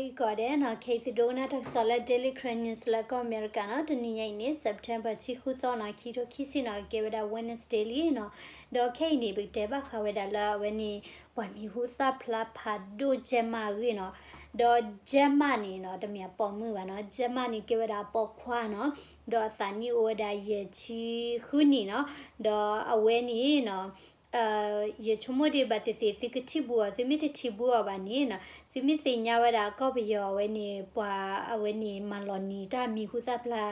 ဂီၤဒဲးနီၤ, ခဲအံၤသုဒိကနၣ်တၢ်ကစီၣ်လၢ Daily Karen News လၢကီၢ်အမဲရကၤနီၤ, တနံၤညါအံၤန့ၣ် September တဆံဃုသီနီၤ, ခံထိခံဆံနီၤ, ကကဲဝဲဒၣ် Wednesday လံနီၤ, ဒီးခဲအံၤန့ၣ် ပကတဲဘၣ်ဃးဝဲဒၣ်လၢအဝဲန့ၣ် ပှၤမံၤဟူသၣ်ဖျါဖးဒိၣ် Jack Ma အဂ့ၢ်နီၤ, ဒီး Jack Ma န့ၣ်နီၤ တမ့ၢ်အပိာ်မုၣ်ဘၣ်နီၤ, Jack Ma န့ၣ်ကဲဝဲဒၣ်အပိာ်ခွါနီၤ, ဒီးအသးနံၣ်အိၣ်ဝဲဒၣ်ယဲၢ်ဆံဃုနံၣ်နီၤ, ဒီးအဝဲန့ၣ်နီၤ ယဆိကမိၣ်ဒံးဘၣ်သ့ၣ်သ့ၣ် သုကထံၣ်ဘူးအီၤ, သုမ့ၢ်တထံၣ်ဘူးအီၤဘၣ်န့ၣ်နီၤ, သုမ့ၢ်သ့ၣ်ညါဝဲဒၣ်ကီၢ်ပယီၤအဝဲန့ၣ် ပှၤအဝဲန့ၣ် မၤလီၤနံၤတၢ်မံၤဟူသၣ်ဖျါ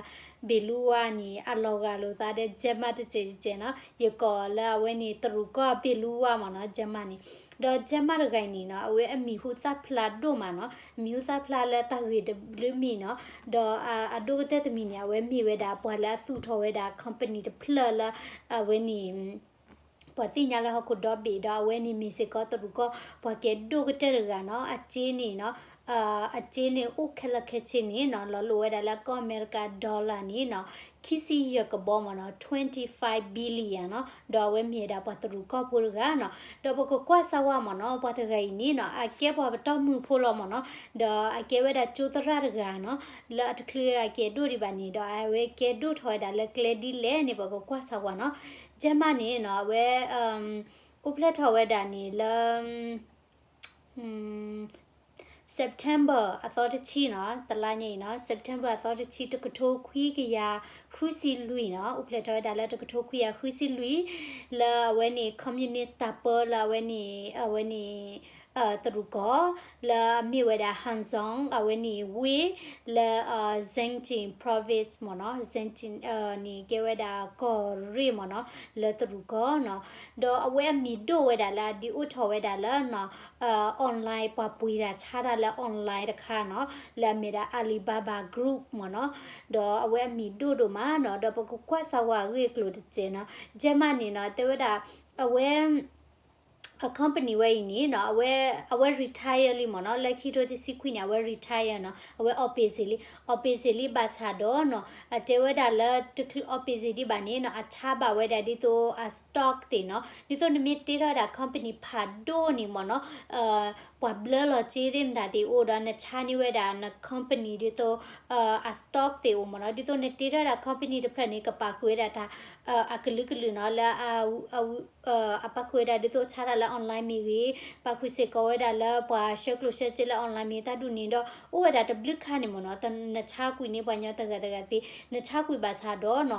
ဘ့ၣ်လူဝါန့ၣ် အလီၤဂာ်လိာ်သးဒီး Jack Ma တစဲးတစဲးနီၤ, ယကိးလၢအဝဲန့ၣ် တရူးကီၢ်ဘ့ၣ်လူဝါမ့ၢ်နီၤ, Jack Ma န့ၣ်, ဒီး Jack Ma တဂၤအံၤန့ၣ်နီၤ အဝဲအမံၤဟူသၣ်ဖျါဒိၣ်မးနီၤ, အမံၤဟူသၣ်ဖျါလၢတၢ်ဂ့ၢ်တဘျုးမံၤနီၤ, ဒီးအဒိၣ်ကတၢၢ်တမံၤန့ၣ် အဝဲမ့ၢ်ဝဲဒၣ်ပှၤလၢအသူၣ်ထီၣ်ဝဲဒၣ် company တဖျၢၣ်လၢ အဝဲန့ၣ် ပှၤသ့ၣ်ညါလၢဟီၣ်ခိၣ်ဒီဘ့ၣ်ဒီး အဝဲန့ၣ်မ့ၢ်စ့ၢ်ကီးတရူးကီၢ် ပှၤကဲဒိၣ်ကတၢၢ်တဂၤနီၤ, အစ့န့ၣ်နီၤ, အစ့န့ၣ်အိၣ်ခဲလၢာ်ခဲဆ့န့ၣ်နီၤ, လီၤလိာ်ဝဲဒၣ်လၢကီၢ်အမဲရကၤ dollar န့ၣ်နီၤ, ခံဆံယဲၢ်ကဘီမ့ၢ်နီၤ, twenty five billion နီၤ, ဒီးအဝဲမ့ၢ်ဝဲဒၣ်ပှၤတရူးကီၢ်ဖိတဂၤနီၤ, ဒီးပကကွၢ်စၢ်ဝဲမ့ၢ်နီၤ, ပှၤတဂၤအံၤန့ၣ်နီၤ အကဲပှၤပတီၢ်မုၢ်ဖိလီၤမ့ၢ်နီၤ, ဒီးအကဲဝဲဒၣ်ကၠိသရၣ်တဂၤနီၤ, လၢအတချုးအကဲဒိၣ်ဒံးဘၣ်န့ၣ် ဒီးအဝဲကဲဒိၣ်ထီၣ်ဝဲဒၣ်လၢကျဲဒ်လဲၣ်န့ၣ် ပကကွၢ်စၢ်ဝဲနီၤ, Jack Ma န့ၣ်နီၤ အဝဲ အိၣ်ဖျဲၣ်ထီၣ်ဝဲဒၣ်န့ၣ်လၢ September အသီတဆံနီၤ, တလါညါအံၤနီၤ, September အသီတဆံ တကထိခွံကယၤဃုဆံလွံၢ်နီၤ, အိၣ်ဖျဲၣ်ထီၣ်ဝဲဒၣ်လၢတကထိခွံကယၤဃုဆံလွံၢ်, လၢအဝဲန့ၣ် communist တၢ်ပၢလၢအဝဲန့ၣ် အဝဲန့ၣ် တရူးကီၢ် လၢအမ့ၢ်ဝဲဒၣ် Hezhong အဝဲန့ၣ်ဝ့ၢ် လၢ Zhejiang Province မ့ၢ်နီၤ, Zhejiang န့ၣ်ကဲဝဲဒၣ်ကီၢ်ရ့ၣ်မ့ၢ်နီၤ, လၢတရူးကီၢ်နီၤ, ဒီးအဝဲအမံၤဒိၣ်ဝဲဒၣ်လၢအဒုးအိၣ်ထီၣ်ဝဲဒၣ်လၢ online ပှၤပှ့ၤတၢ်ဆါတၢ်လၢ online တခါနီၤ, လၢအမ့ၢ်ဒၣ် Alibaba Group မ့ၢ်နီၤ, ဒီးအဝဲအမံၤဒိၣ်ဒိၣ်မးနီၤ, ဒီးပကကွၢ်စၢ်ဝဲအဂ့ၢ်အကျိၤတစဲးနီၤ, Jack Ma န့ၣ်နီၤ တဲဝဲဒၣ် အဝဲ အ company ဝဲအံၤန့ၣ်နီၤ အဝဲ အဝဲ retire လံမ့ၢ်နီၤ, လၢခံထိတဆံခွံန့ၣ် အဝဲ retire နီၤ, အဝဲ အီၣ်ပ့းစ့းလံ, အီၣ်ပ့းစ့းလံဘၣ်ဆၣ်ဒီးနီၤ အတဲဝဲဒၣ်လၢတချုးအီၣ်ပ့းစ့းဒံးဘၣ်န့ၣ်နီၤ အဆါဘၣ်ဝဲဒၣ်ဒ်သိးအ stock သ့ၣ်နီၤ, ဒ်သိးနမ့ၢ်တ့ထီၣ်ဝဲဒၣ် company ဖးဒိၣ်န့ၣ်မ့ၢ်နီၤ ပှၤဘျၢလီၤစ့သ့ၣ်မတၤသ့ၣ်အိၣ်ဒီး နဆါန့ၢ်ဝဲဒၣ်န company ဒ်သိး အ stock သ့ၣ်အိၣ်မ့ၢ်နီၤ, ဒ်သိးနတ့ထီၣ်ဝဲဒၣ် company တဖျၢၣ်န့ၣ် ကပာ်ဃုာ်ဝဲဒၣ်တၢ် အကလုာ်ကလုာ်နီၤ လၢ အပာ်ဃုာ်ဝဲဒၣ်ဒ်သိးဆါတၢ်လၢ online မ့ၢ်ဂ့ၤ, ပာ်ဃုာ်စ့ၢ်ကီးဝဲဒၣ်လၢပှၤဆှၢကျိၣ်ဆှၢစ့လၢ online မ့ၢ်တၢ်ဒ်န့ၣ်ဒီး အိၣ်ဝဲဒၣ်တဘျုးခါန့ၣ်မ့ၢ်နီၤ, နဆါကွံာ်န့ၢ်ပှၤညီတဂၤတဂၤသ့, နဆါကွံာ်ဘၣ်ဆၣ်ဒီးနီၤ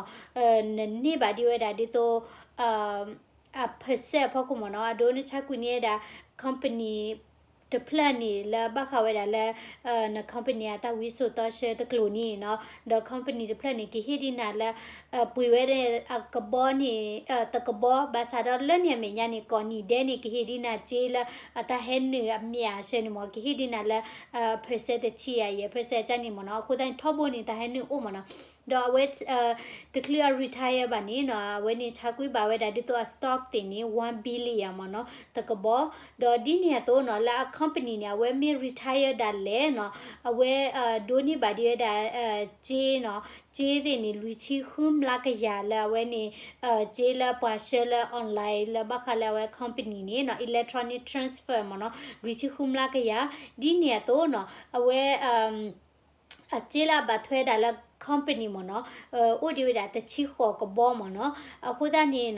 နန့ၢ်ဘၣ်ဒံးဝဲဒၣ်ဒ်သိး အ percent အဖီခိၣ်မ့ၢ်နီၤ, အဒိနဆါကွံာ်န့ၢ်ဝဲဒၣ် company တဖျၢၣ်န့ၣ် လၢဘၣ်ဃးဝဲဒၣ်လၢ န company အတၢ်ဝံစိာ်တီဆှၢတကျိၤန့ၣ်နီၤ, ဒီး company တဖျၢၣ်န့ၣ် ကဟ့ၣ်ဒံးနၤလၢ ပှ့ၤဝဲဒၣ်အကဘီန့ၣ် တကဘီ, ဘၣ်ဆၣ်ဒီးလၢန့ၣ်အမဲာ်ညါန့ၣ် ကိးနံၣ်ဒဲးန့ၣ် ကဟ့ၣ်ဒံးနၤစ့လၢအတၢ်ဟဲနုာ်အမျးအဆၢန့ၣ်မ့ၢ် ကဟ့ၣ်ဒံးနၤလၢ percent တဆံယဲၢ် percent ကန့ၣ်မ့ၢ်နီၤ, အဃိသတးန့ၣ် ထီဘိန့ၣ် တၢ်ဟဲနုာ်အိၣ်မ့ၢ်နီၤ, ဒီးအဝဲ တချုးအ retire ဘၣ်န့ၣ်နီၤ အဝဲန့ၣ်ဆါကွံာ်ဘၣ်ဝဲဒၣ်ဒ်သိးအ stock သ့ၣ်န့ၣ် one billion မ့ၢ်နီၤ တကဘီ, ဒီးဒ်န့ၣ်အသိးနီၤ လၢအ company န့ၣ် အဝဲမ့ၢ် retire ဒၣ်လဲာ်နီၤ အဝဲ ဒိးန့ၢ်ဘၣ်ဒံးဝဲဒၣ် စ့နီၤ, စ့သ့ၣ်န့ၣ် လွံၢ်ဆံဃုမျးကယၤလၢအဝဲန့ၣ် စ့လၢပှၤဆှၢလၢ online လၢဘၣ်ဃးလၢအဝဲ company န့ၣ်နီၤ electronic transfer မ့ၢ်နီၤ လွံၢ်ဆံဃုမျးကယၤ, ဒ်န့ၣ်အသိးနီၤ အဝဲ အစ့လၢအဘၣ်ထွဲဒၣ်လၢ company မ့ၢ်နီၤ အိၣ်ဒံးဝဲဒၣ်တဆံဃိးကဘီမ့ၢ်နီၤ, အဃိသတးန့ၣ်နီၤ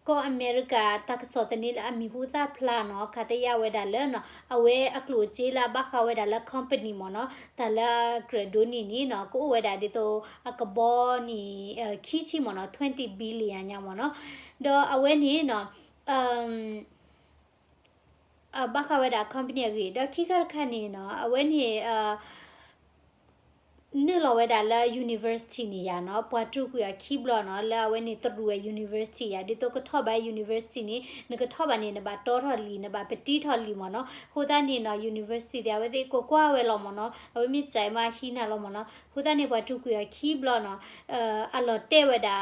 ကီၢ်အမဲရကၤတၢ်ကစီၣ်သန့လၢအမံၤဟူသၣ်ဖျါနီၤ ခးသယၣ်ဝဲဒၣ်လၢနီၤ အဝဲအကျိၣ်စ့လၢအဘၣ်ဃးဝဲဒၣ်လၢ company မ့ၢ်နီၤ တၢ်လၢအကြၢးဒိးန့ၢ်န့ၣ်နီၤ ကအိၣ်ဝဲဒၣ်ဒ်သိးအကဘီန့ၣ် ခံဆံမ့ၢ်နီၤ twenty billion ညါမ့ၢ်နီၤ, ဒီးအဝဲန့ၣ်နီၤ ဘၣ်ဃးဝဲဒၣ် company အဂ့ၢ် ဒီးခံခါတခါန့ၣ်နီၤ အဝဲန့ၣ် နုာ်လီၤဝဲဒၣ်လၢ university န့ၣ်ယါနီၤ ပှၤတြူာ်ကွံာ်အီၤခံဘျီနီၤ လၢအဝဲန့ၣ်တရူးဝဲ university ယါ ဒ်သိးကထီၣ်ဘၣ် university န့ၣ် နကထီၣ်ဘၣ်န့ၣ် နဘၣ်တီထီၣ်လံာ် နဘၣ်ပတံထီၣ်လံာ်မ့ၢ်နီၤ, အဃိသတးန့ၣ်နီၤ university သ့ၣ် အဝဲသ့ၣ်ကိးကွၢ်ဝဲလီၤမ့ၢ်နီၤ အဝဲမ့ၢ်စဲးမးဟံးနၤလီၤမ့ၢ်နီၤ, အဃိသတးန့ၣ် ပှၤတြူာ်ကွံာ်အီၤခံဘျီနီၤ အလီၤတဲာ်ဝဲဒၣ်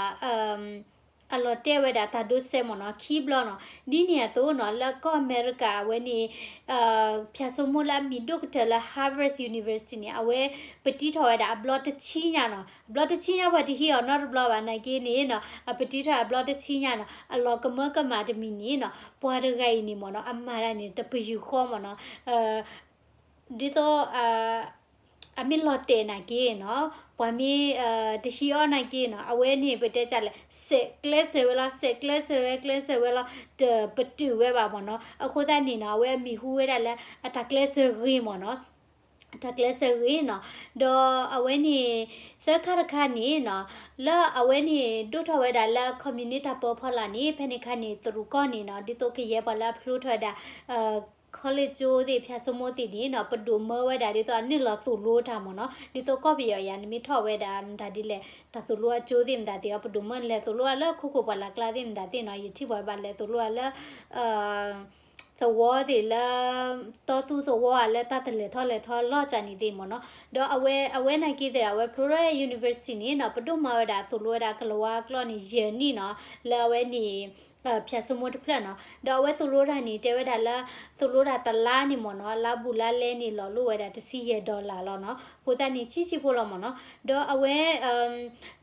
အလီၤတဲာ်ဝဲဒၣ်တၢ်ဒိးစဲးမ့ၢ်နီၤ ခံဘျီနီၤ, ဒ်န့ၣ်အသိးနီၤ လၢကီၢ်အမဲရကၤအဝဲန့ၣ် ဖၠၣ်စိမိၢ်လၢအမံၤဒိၣ်ကတၢၢ်လၢ Harvard University န့ၣ် အဝဲပတံထီၣ်ဝဲဒၣ်အဘျီတဆံညါနီၤ, အဘျီတဆံညါပှၤတဟံးအီၤနီတဘျီဘၣ်နာ်က့န့ၣ်နီၤ အပတံထီၣ်အဘျီတဆံညါနီၤ အလီၤကမၢကမၣ်တမံၤန့ၣ်နီၤ ပှၤတဂၤအံၤန့ၣ်မ့ၢ်နီၤ အမၤတၢ်န့ၣ် တပယူာ်ဃီမ့ၢ်နီၤ ဒ်သိး အမ့ၢ်လီၤတဲာ်နာ်က့နီၤ, ပှၤမ့ၢ်တဟံးအီၣ်နာ်က့နီၤ, အဝဲန့ၣ်ပတဲကလဲၣ် စဲးကျဲးစၢးဝဲလီၤ, စဲးကျဲးစၢးဝဲ ကျဲးစၢးဝဲလီၤ, တပတုာ်ဝဲဘၣ်မ့ၢ်နီၤ. အဃိသတးန့ၣ်နီၤ အဝဲအမံၤဟူဝဲဒၣ်လၢ အတၢ်ကျဲးစၢးဂ့ၤမ့ၢ်နီၤ, အတၢ်ကျဲးစၢးဂ့ၤနီၤ. ဒီးအဝဲန့ၣ် သၢခါတခါန့ၣ်နီၤ, လၢအဝဲန့ၣ်ဒိၣ်ထီၣ်ဝဲဒၣ်လၢ communist တၢ်ပၢဖီလာ်န့ၣ် ဖဲန့ၣ်ခါန့ၣ် တရူးကီၢ်န့ၣ်နီၤ, ဒ်သိးကယဲၢ်ပှၤလၢအဖျိထီၣ်ဝဲဒၣ် college ကၠိသ့ၣ် ဖၠၣ်စိမိသ့ၣ်န့ၣ်နီၤ, ပဒိၣ်မၢဝဲဒၣ်ဒ်သိးအနုာ်လီၤသိၣ်လိတၢ်မ့ၢ်နီၤ, ဒ်သိးကီၢ်ပယီၤယၤ နမ့ၢ်ထီၣ်ဝဲဒၣ်မတၤဒ်လဲၣ် တၢ်သိၣ်လိအကၠိသ့ၣ်မတၤသ့ၣ်အီၤ ပဒိၣ်မၢနလဲၤသိၣ်လိအီၤလၢခိခိၣ်ပှၢ်လၢ်ကျါသ့ၣ်မတၤသ့ၣ်နီၤ, ယထံၣ်ပှၤဘၣ်လဲၤသိၣ်လိအီၤလၢ သဝီသ့ၣ်လၢ တီသူသဝီဧါ လၢတၢ်တလဲၤထီၣ်လဲၤထီလီၢ်ကၢ်န့ၣ်သ့ၣ်မ့ၢ်နီၤ. ဒီးအဝဲ အဝဲနာ်က့သ့ၣ် အဝဲ Florida University န့ၣ်နီၤ ပဒိၣ်မၢဝဲဒၣ်သိၣ်လိဝဲဒၣ်ကလၤဝါကျိာ်န့ၣ် ယဲၢ်နံၣ်နီၤ, လၢအဝဲန့ၣ် ဖၠၣ်စိမိတဖျၢၣ်နီၤ. ဒီးအဝဲသိၣ်လိတၢ်န့ၣ် တဲဝဲဒၣ်လၢ သိၣ်လိတၢ်တလါန့ၣ်မ့ၢ်နီၤ, လါဘူးလါလဲန့ၣ် လီၤလိၣ်ဝဲဒၣ်တဆံယဲၢ် dollar လီၤနီၤ. အဃိသတးန့ၣ် ဆံးဆံးဖိလီၤမ့ၢ်နီၤ. ဒီးအဝဲ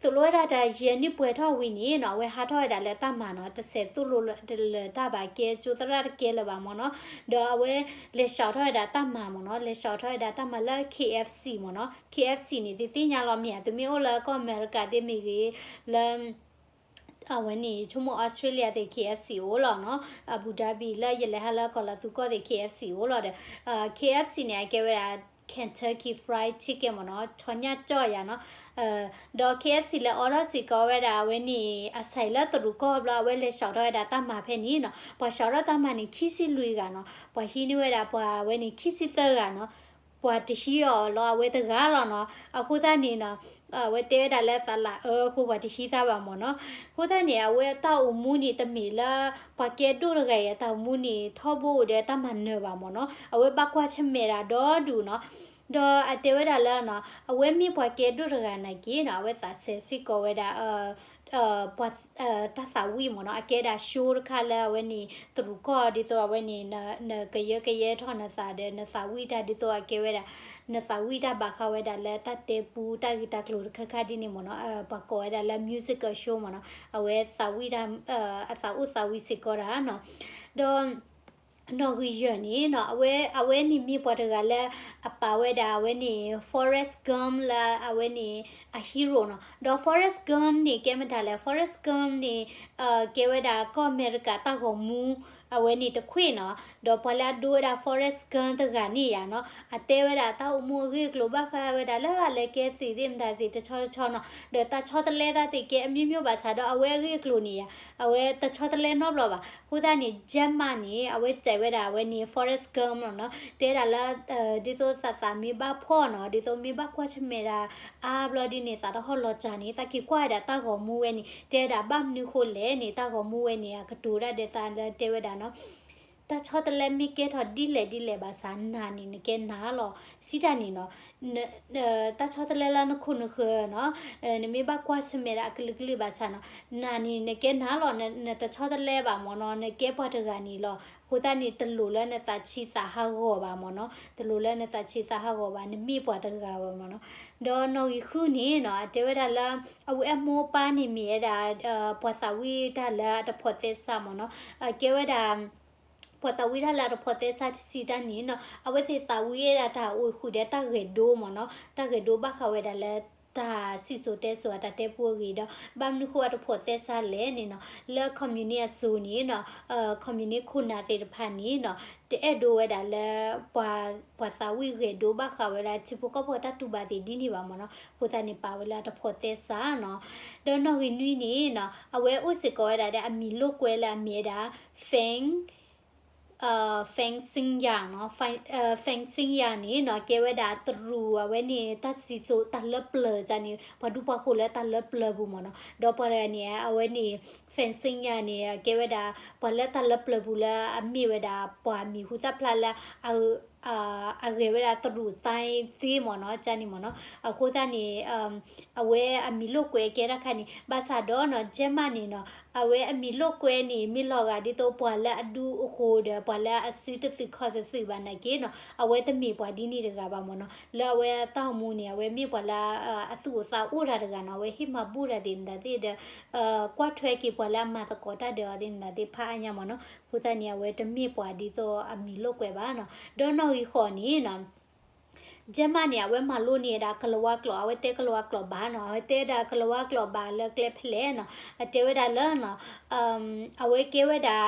သိၣ်လိဝဲဒၣ်တၢ်ယဲၢ်နံၣ်ပှဲၤထီၣ်ဝံၤန့ၣ်နီၤ, အဝဲဟးထီၣ်ဝဲဒၣ်လၢတၢ်မၤနီၤ, တစဲးသိၣ်လိလၢတၢ်ဘၣ်ကဲကၠိသရၣ်တကဲလၢၤဘၣ်မ့ၢ်နီၤ. ဒီးအဝဲလဲၤစှီထီၣ်ဝဲဒၣ်တၢ်မၤမ့ၢ်နီၤ, လဲၤစှီထီၣ်ဝဲဒၣ်တၢ်မၤလၢ K F C မ့ၢ်နီၤ. K F C န့ၣ် သ့ၣ်ညါလီၤမ့ၢ်ဧါ, သုမ့ၢ်အိၣ်လၢကီၢ်အမဲရကၤသ့ၣ်မ့ၢ်ဂ့ၤ, လၢ အဝဲန့ၣ် ယဆိကမိၣ် Australia သ့ၣ် K F C အိၣ်လီၤနီၤ, Abu Dhabi လၢယလဲၤဟးလၢကီၢ်လီၤသူကီၢ်သ့ၣ် K F C အိၣ်လီၤဒီး K F C န့ၣ် အကဲဝဲဒၣ် Kentucky Fried Chicken မ့ၢ်နီၤ, ဆီညါကၠီၣ်ယၤနီၤ. ဒီး K F C လဲၤအိးထီၣ်စ့ၢ်ကီးဝဲဒၣ်အဝဲန့ၣ် အစဲးလၢတရူးကီၢ်ဘျီ အဝဲလဲၤစှီထီၣ်ဝဲဒၣ်တၢ်မၤဖဲန့ၣ်နီၤ, ပှၤစှီထီၣ်တၢ်မၤန့ၣ် ခံဆံလွံၢ်ဂၤနီၤ, ပှၤဟံးန့ၢ်ဝဲဒၣ်ပှၤအဝဲန့ၣ် ခံဆံသၢဂၤနီၤ. ပှၤတဟံးအီၤလီၤ အဝဲတဂၤလီၤနီၤ. အဃိသတးန့ၣ်နီၤ အဝဲတဲဝဲဒၣ်လၢသးလၢအအၢအဃိ ပှၤတဟံးသးဘၣ်မ့ၢ်နီၤ. အဃိသတးန့ၣ် အဝဲအတၢ်အိၣ်မူန့ၣ် တမ့ၢ်လၢ ပှၤကဲဒိၣ်တဂၤအံၤ အတၢ်အိၣ်မူန့ၣ် ထီဘိအိၣ်ဒီးတၢ်မၤနၢၤဘၣ်မ့ၢ်နီၤ. အဝဲဘၣ်ကွၢ်ဆၢၣ်မဲာ်ဒၣ်ဒီဒူၣ်နီၤ. ဒီးအတဲဝဲဒၣ်လၢနီၤ အဝဲမ့ၢ်ပှၤကဲဒိၣ်တဂၤနာ်က့နီၤ အဝဲသးစဲစ့ၢ်ကီးဝဲဒၣ် ပှၤ တၢ်သးဝံၣ်မ့ၢ်နီၤ, အကဲဒၣ် show တခါလၢအဝဲန့ၣ် တရူးကီၢ်ဒ်သိးအဝဲန့ၣ် နကယၢကယဲထီၣ်နသးဒီး နသးဝံၣ်တၢ်ဒ်သိးအကဲဝဲဒၣ် နသးဝံၣ်တၢ်ဘၣ်ဃးဝဲဒၣ်လၢတၢ်တဲပူ တၢ်ဂ့ၢ်တၢ်ကျိၤတခါခါဒ်န့ၣ်မ့ၢ်နီၤ, ပှၤကိးဝဲဒၣ်လၢ musical show မ့ၢ်နီၤ, အဝဲသးဝံၣ်တၢ် အသးအိၣ်သးဝံၣ်စ့ၢ်ကီးတၢ်နီၤ, ဒီး နီၣ်ဂံၢ်ယဲၢ်န့ၣ်နီၤ အဝဲ အဝဲန့ၣ်မ့ၢ်ပှၤတဂၤလၢ အပာ်ဝဲဒၣ်အဝဲန့ၣ် Forrest Gump လၢအဝဲန့ၣ် အ hero နီၤ, ဒီး Forrest Gump န့ၣ် ကဲမတၤလဲၣ်, Forrest Gump န့ၣ် ကဲဝဲဒၣ်ကီၢ်အမဲရကၤတၢ်ဂီၤမူ အဝဲန့ၣ်တခွ့နီၤ, ဒီးပှၤလၢအဒိဝဲဒၣ် Forrest Gump တဂၤန့ၣ်ယါနီၤ အတဲဝဲဒၣ်တၢ်အိၣ်မူအဂ့ၢ်အကျိၤဘၣ်ဃးဝဲဒၣ်လၢအလဲၤကဲသုးသ့ၣ်မတၤသ့ၣ်တဆီတဆီနီၤ, ဒီးတၢ်ဆီတလဲတၢ်သ့ၣ်ကဲအမျိုးမျိုးဘၣ်ဆၣ်ဒီး အဝဲအဂ့ၢ်အကျိၤန့ၣ်ယါ အဝဲတဆီတလဲနီတဘျီဘၣ်. အဃိသတးန့ၣ် Jack Ma န့ၣ် အဝဲစဲးဝဲဒၣ်အဝဲန့ၣ် Forrest Gump နီၤနီၤ, တဲဒၣ်လၢ ဒ်သိးသးသးမ့ၢ်ဘၣ်ဖှီၣ်နီၤ, ဒ်သိးမ့ၢ်ဘၣ်ကွၢ်ဆၢၣ်မဲာ်ဒၣ်အါဘျီဒ်န့ၣ် သးတဟီၣ်လီၤစၢ်န့ၣ် သးက့ၤကွၢ်ဝဲဒၣ်တၢ်ဂီၤမူဝဲန့ၣ်, တဲဒၣ်ဘၣ်မနုၤဃိလဲၣ်န့ၣ် တၢ်ဂီၤမူဝဲန့ၣ် အကတိၤတၢ်ဒီးသးလၢတဲဝဲဒၣ်နီၤ တၢ်ဆီတလဲမ့ၢ်ကဲထီၣ်ဒ်လဲၣ်ဒ်လဲၣ်ဘၣ်ဆၣ် နၤန့ၣ်နကဲနၤလီၤ. စံးတၢ်န့ၣ်နီၤ တၢ်ဆီတလဲလၢနခိၣ်နဃၢၤနီၤ, နမ့ၢ်ဘၣ်ကွၢ်ဆၢၣ်မဲာ်ဒၣ်အကလုာ်ကလုာ်ဘၣ်ဆၣ်နီၤ, နၤန့ၣ်နကဲနၤလီၤ, နတဆီတလဲဘၣ်မ့ၢ်နီၤ, နကဲပှၤတဂၤန့ၣ်လီၤ. အဃိသတးန့ၣ် တလိၣ်လၢနသးဆံးသးဟးဂီၤဘၣ်မ့ၢ်နီၤ, တလိၣ်လၢနသးဆံးသးဟးဂီၤဘၣ်, နမ့ၢ်ပှၤတဂၤဘၣ်မ့ၢ်နီၤ. ဒီးနီၣ်ဂံၢ်ဃုန့ၣ်နီၤ အတဲဝဲဒၣ်လၢ အဝဲအမိၢ်အပၢ်န့ၣ်မ့ၢ်ဝဲဒၣ် ပှၤသးဝံၣ်တၢ်လၢအတဖိးသဲစးမ့ၢ်နီၤ, ကဲဝဲဒၣ် ပှၤသးဝံၣ်တၢ်လၢအတဖိးသဲစးတစံးတၢ်န့ၣ်နီၤ, အဝဲသ့ၣ်သးဝံၣ်ဝဲဒၣ်တၢ်အိၣ်ဃုာ်ဒီးတၢ်ဂဲၤဒိမ့ၢ်နီၤ, တၢ်ဂဲၤဒိဘၣ်ဃးဝဲဒၣ်လၢ တၢ်စံၣ်စိၤတဲစိၤအတၢ်တဲပူအဂ့ၢ်ဒီး ဘၣ်မနုၤဃိအတဖိးသဲစးလဲၣ်န့ၣ်နီၤ, လၢ communist အစိၤန့ၣ်နီၤ, communist ခိၣ်နၢ်သ့ၣ်တဖၣ်န့ၣ်နီၤ, တအဲၣ်ဒိးဝဲဒၣ်လၢ ပှၤ ပှၤသးဝံၣ်ဂဲၤဒိဘၣ်ဃးဝဲဒၣ်ထံဖိကီၢ်ဖိတၢ်တူၢ်ဘၣ်သ့ၣ်ဒ်န့ၣ်ဘၣ်မ့ၢ်နီၤ, အဃိသတးန့ၣ် ပာ်ဝဲလၢအတဖိးသဲစးနီၤ. ဒီးနီၣ်ဂံၢ်နွံန့ၣ်နီၤ, အဝဲအိၣ်စ့ၢ်ကီးဝဲဒၣ်ဒီးအမံၤလိာ်ကွဲလၢအမ့ၢ်ဝဲဒၣ် Feng Feng Xingyang နီၤ, Feng Xingyang န့ၣ်နီၤ ကဲဝဲဒၣ်တရူးအဝဲန့ၣ် တၢ်စံၣ်စိၤတၢ်လၢပျၢၤန့ၣ် ပှၤဒူပှၤဃိၤလၢတၢ်လၢပျၢၤပူၤမ့ၢ်နီၤ, ဒီးပှၤတဂၤန့ၣ် အဝဲန့ၣ် Feng Xingyang န့ၣ် ကဲဝဲဒၣ် ပှၤလၢတၢ်လၢပျၢၤပူၤလၢအမ့ၢ်ဝဲဒၣ် ပှၤမံၤဟူသၣ်ဖျါလၢ အဂဲၤဝဲဒၣ်တရူးသံသ့မ့ၢ်နီၤ, ကန့ၣ်မ့ၢ်နီၤ, အဃိသတးန့ၣ် အဝဲအမံၤလိာ်ကွဲကဲတၢ်ခါန့ၣ် ဘၣ်ဆၣ်ဒီးနီၤ ကဲမးန့ၣ်နီၤ အဝဲအမံၤလိာ်ကွဲန့ၣ် မ့ၢ်လီၤဂာ်ဒ်သိးပှၤလၢအဒူအဃိဒီး ပှၤလၢအစုတသုးခီၣ်တသုးဘၣ်နာ်က့နီၤ, အဝဲတမ့ၢ်ပှၤဒ်န့ၣ်တဂၤဘၣ်မ့ၢ်နီၤ, လၢအဝဲအတၢ်အိၣ်မူန့ၣ် အဝဲမ့ၢ်ပှၤလၢအသူၣ်အိၣ်သးအိၣ်တၢ်တဂၤနီၤ, အဝဲဟ့ၣ်မၤဘူၣ်တၢ်သ့ၣ်မတၤသ့ၣ်ဒီး ကွၢ်ထွဲက့ၤပှၤလၢအမၤသကိးတၢ်ဒီးအီၤသ့ၣ်မတၤသ့ၣ်ဖးအါညါမ့ၢ်နီၤ, အဃိသတးန့ၣ် အဝဲတမ့ၢ်ပှၤဒ်သိးအမံၤလိာ်ကွဲဘၣ်နီၤ, ဒီးနီၣ်ဂံၢ်ဃိးန့ၣ်နီၤ Jack Ma န့ၣ် အဝဲမၤလိန့ၢ်ဝဲဒၣ်ကလၤဝါကျိာ်, အဝဲတဲကလၤဝါကျိာ်ဘၣ်နီၤ, အဝဲတဲဝဲဒၣ်ကလၤဝါကျိာ်ဘၣ်လၢကျဲဖဲလဲၣ်နီၤ, အတဲဝဲဒၣ်လၢနီၤ, အဝဲကဲဝဲဒၣ်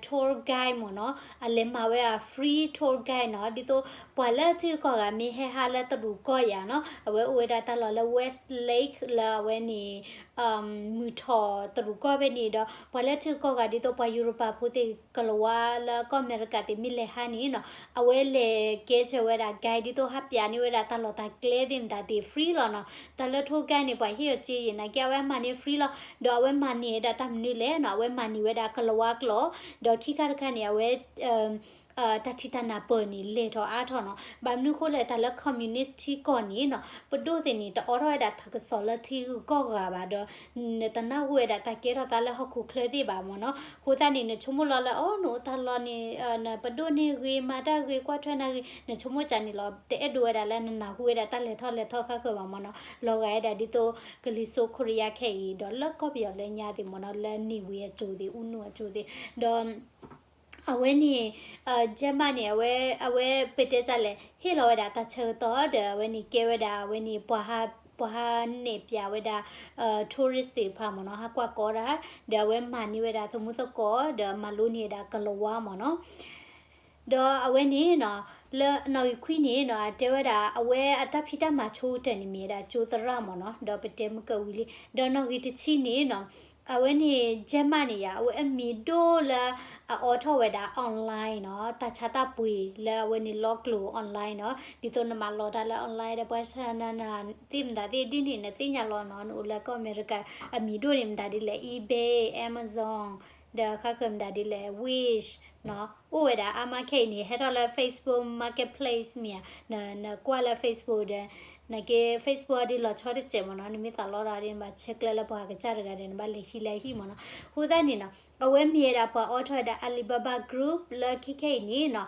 tour guide မ့ၢ်နီၤ, အလဲၤမၤဝဲဒၣ် free tour guide နီၤ, ဒ်သိးပှၤလၢထံဂုၤကီၢ်ဂၤမ့ၢ်ဟဲဟးလၢတရူးကီၢ်ယၤနီၤ, အဝဲအိၣ်ဝဲဒၣ်တၢ်လီၢ်လၢ West Lake လၢအဝဲန့ၣ် မုၢ်ထီၣ်တရူးကီၢ်ဖဲန့ၣ်ဒီး ပှၤလၢထံဂုၤကီၢ်ဂၤဒ်သိးပှၤယူရပၤဖိသ့ၣ် ကလၤဝါလၢကီၢ်အမဲရကၤသ့ၣ်မ့ၢ်လဲၤဟးန့ၣ်နီၤ, အဝဲလဲၤကဲစၢၤဝဲဒၣ် guide ဒ်သိးဟးပျးန့ၢ်ဝဲဒၣ်တၢ်လီၢ်တၢ်ကျဲသ့ၣ်မတၤသ့ၣ် free လီၤနီၤ, တၢ်လၢ tour guide န့ၣ် ပှၤဟ့ၣ်အီၤစ့ယဲၢ် နာ်က့အဝဲမၤန့ၢ် free လီၤ, ဒီးအဝဲမၤန့ၢ်ဝဲဒၣ်တၢ်မနုၤလဲၣ်နီၤ, အဝဲမၤန့ၢ်ဝဲဒၣ်ကလၤဝါကျိာ်, ဒီးခံခါတခါန့ၣ် အဝဲ တၢ်ထံၣ်တၢ်နၢ်ပၢၢ်န့ၣ် လဲၤထီၣ်အါထီၣ်နီၤ, ဘၣ်မနုၤဃိလဲၣ် တၢ်လၢ communist ထံကီၢ်န့ၣ်နီၤ, ပဒိၣ်သ့ၣ်န့ၣ် တအိးထီၣ်ဝဲဒၣ်တၢ်ကစီၣ်လၢထံဂုၤကီၢ်ဂၤဘၣ်ဒီး နတနၢ်ဟူဝဲဒၣ်တၢ်ကဲထီၣ်သးလၢဟီၣ်ခိၣ်ချၢသ့ၣ်ဘၣ်မ့ၢ်နီၤ, အဃိသတးန့ၣ် နဆိကမိၣ်လီၤလၢ အိ နအိၣ်တၢ်လီၢ်န့ၣ် ပဒိၣ်န့ၣ်ဂ့ၤ မၤတၢ်ဂ့ၤ ကွၢ်ထွဲနၤဂ့ၤ နဆိကမိၣ်ကန့ၣ်လီၤ, တအဲၣ်ဒိးဝဲဒၣ်လၢနနၢ်ဟူဝဲဒၣ်တၢ်လဲၤထီၣ်လဲၤထီၣ်ဃါဃၢၤဘၣ်မ့ၢ်နီၤ, လီၤဂာ်ဝဲဒၣ်ဒ်သိး ကလံၤစိးခိရံယါခဲအံၤ ဒီးလၢကီၢ်ပယီၤလၢညါသ့ၣ်မ့ၢ်နီၤ, လၢနံၣ်ဝံၤအစိၤသ့ၣ် အူနူအစိၤသ့ၣ်, ဒီး အဝဲန့ၣ် Jack Ma န့ၣ် အဝဲ အဝဲပတဲတၢ်လဲၣ် ဟ့ၣ်လီၤဝဲဒၣ်တၢ်ဆၢကတီၢ်ဒီး အဝဲန့ၣ်ကဲဝဲဒၣ် အဝဲန့ၣ် ပှၤဟးနဲၣ်ပၠးဝဲဒၣ် tourist သ့ၣ်တဖၣ်မ့ၢ်နီၤ ဟးကွၢ်ကီးဒၣ်, ဒီးအဝဲမၤန့ၢ်ဝဲဒၣ်သမူသကိး ဒီးမၤလိန့ၢ်ဝဲဒၣ်ကလၤဝါမ့ၢ်နီၤ. ဒီးအဝဲန့ၣ်နီၤ လၢနီၣ်ဂံၢ်ခွံန့ၣ်နီၤ အတဲဝဲဒၣ် အဝဲအတၢ်ဖံးတၢ်မၤဆိကတၢၢ်န့ၣ် မ့ၢ်ဝဲဒၣ်ကၠိသရၣ်မ့ၢ်နီၤ, ဒီးပတဲမုၢ်ကဝံၤလံ. ဒီးနီၣ်ဂံၢ်တဆံန့ၣ်နီၤ အဝဲန့ၣ် Jack Ma န့ၣ်ယါ အဝဲအမံၤဒိၣ်လၢအအိးထီၣ်ဝဲဒၣ် online နီၤ, တၢ်ဆါတၢ်ပှ့ၤလၢအဝဲန့ၣ်လီကျိၤ online နီၤ, ဒ်သိးနမၤလီၤတၢ်လၢ online ဒီးပှၤဆါနၤနၤသ့ၣ်မတၤသ့ၣ်ဒ်န့ၣ် နသ့ၣ်ညါလီၤနီၤ, နအိၣ်လၢကီၢ်အမဲရကၤ အမံၤဒိၣ်န့ၣ်မတၤဒ်လဲၣ် eBay, Amazon, ဒီးဃါဃၢၤမတၤဒ်လဲၣ် Wish နီၤ, အိၣ်ဝဲဒၣ်အါမးခဲအံၤန့ၣ် ဟဲထီၣ်လၢ Facebook Marketplace မ့ၢ်ဧါ, နကွၢ်လၢ Facebook ဒီး နာ်က့ Facebook ဒ်လီၤဆီတစဲးမ့ၢ်နီၤ, နမ့ၢ်သးလီတၢ်ဒီး နဘၣ်ဆဲးကျၢလၢပှၤကစၢ်တဂၤဒီး နဘၣ်လဲၤဟံးလၢဟံၣ်မ့ၢ်နီၤ. အဃိသတးန့ၣ်နီၤ အဝဲမ့ၢ်ဝဲဒၣ်ပှၤအိးထီၣ်ဝဲဒၣ် Alibaba Group လၢခဲခဲအံၤန့ၣ်နီၤ,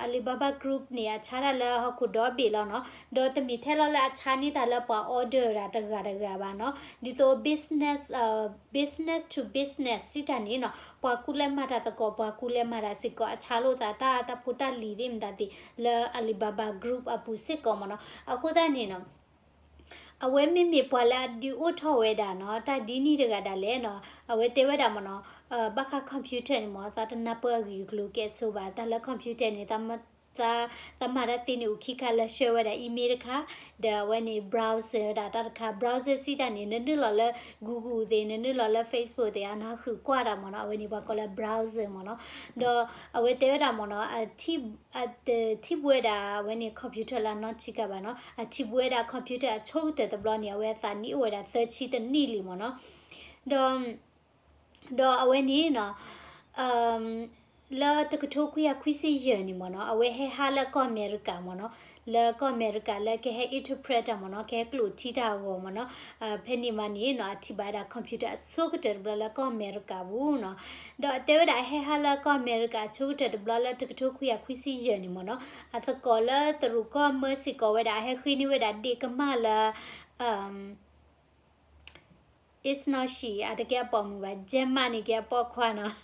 Alibaba Group န့ၣ် အဆါတၢ်လၢဟီၣ်ခိၣ်ဒီဘ့ၣ်လီၤနီၤ, ဒီးတမ့ၢ်ထဲလီၤလၢအဆါန့ၢ်တၢ်လၢပှၤ order တၢ်တဂၤတဂၤဘၣ်နီၤ, ဒ်သိး business business to business စံးတၢ်န့ၣ်နီၤ, ပှၤကူလဲၤမၤတၢ်သကိး ပှၤကူလဲၤမၤတၢ်စ့ၢ်ကီး အဆါလိာ်သးတၢ်တၢ်ဖိတၢ်လံၤသ့ၣ်မတၤသ့ၣ် လၢ Alibaba Group အပူၤစ့ၢ်ကီးမ့ၢ်နီၤ. အဃိသတးန့ၣ်နီၤ အဝဲမ့မ့ၢ်ပှၤလၢအဒုးအိၣ်ထီၣ်ဝဲဒၣ်နီၤ တၢ်ဒ်န့ၣ်တဂၤဒၣ်လဲာ်နီၤ, အဝဲတဲဝဲဒၣ်မ့ၢ်နီၤ, ဘၣ်ဃး computer န့ၣ်မ့ၢ် သးတနၢ်ပၢၢ်အဂ့ၢ်အကျိၤကဲဆိဘၣ်, တၢ်လၢ computer န့ၣ် သး သးမၤတၢ်သ့န့ၣ် အိၣ်ခံခါလၢ share ဝဲဒၣ် email တခါ, ဒီးအဝဲန့ၣ် browser ဝဲဒၣ်တၢ်တခါ, browser စံးတၢ်န့ၣ် နနုာ်လီၤလၢ Google သ့ၣ် နနုာ်လီၤလၢ Facebook သ့ၣ် အနဃုကွၢ်တၢ်မ့ၢ်နီၤ, အဝဲန့ၣ်ပှၤကိးလၢ browser မ့ၢ်နီၤ, ဒီးအဝဲတဲဝဲဒၣ်မ့ၢ်နီၤ, အ ထံၣ်ဘိဝဲဒၣ် အဝဲန့ၣ် computer လၢနီၢ်ဆံးကၤဘၣ်နီၤ, အထံၣ်ဘိဝဲဒၣ် computer အဆိကတၢၢ်တဘျီန့ၣ် အဝဲအသးနံၣ်အိၣ်ဝဲဒၣ်သၢဆံတနံၣ်လံမ့ၢ်နီၤ, ဒီး ဒီးအဝဲန့ၣ်နီၤ လၢတကထိခွံကယၤခွံဆံယဲၢ်န့ၣ်မ့ၢ်နီၤ, အဝဲဟဲဟးလၢကီၢ်အမဲရကၤမ့ၢ်နီၤ, လၢကီၢ်အမဲရကၤလၢကဟဲ interpret တၢ်မ့ၢ်နီၤ, ကဟဲကျိာ်ထံတၢ်အဂီၢ်မ့ၢ်နီၤ, ဖဲန့ၣ်မးန့ၣ်နီၤ အထံၣ်ဘၣ်ဝဲဒၣ် computer အဆိကတၢၢ်တဘျီလၢကီၢ်အမဲရကၤပူၤနီၤ, ဒီးအတဲဝဲဒၣ်အဟဲဟးလၢကီၢ်အမဲရကၤအဆိကတၢၢ်တဘျီလၢတကထိခွံကယၤခွံဆံယဲၢ်န့ၣ်မ့ၢ်နီၤ, အသကိးလၢတရူးကီၢ်မၢစ့ၢ်ကီးဝဲဒၣ် အဟဲဃ့န့ၢ်ဝဲဒၣ်ဒ့ၣ်ကမၢ်လၢ It's not she အတကဲအပိာ်မုၣ်ဘၣ် Jack Ma န့ၣ်ကဲအပိာ်ခွါနီၤ,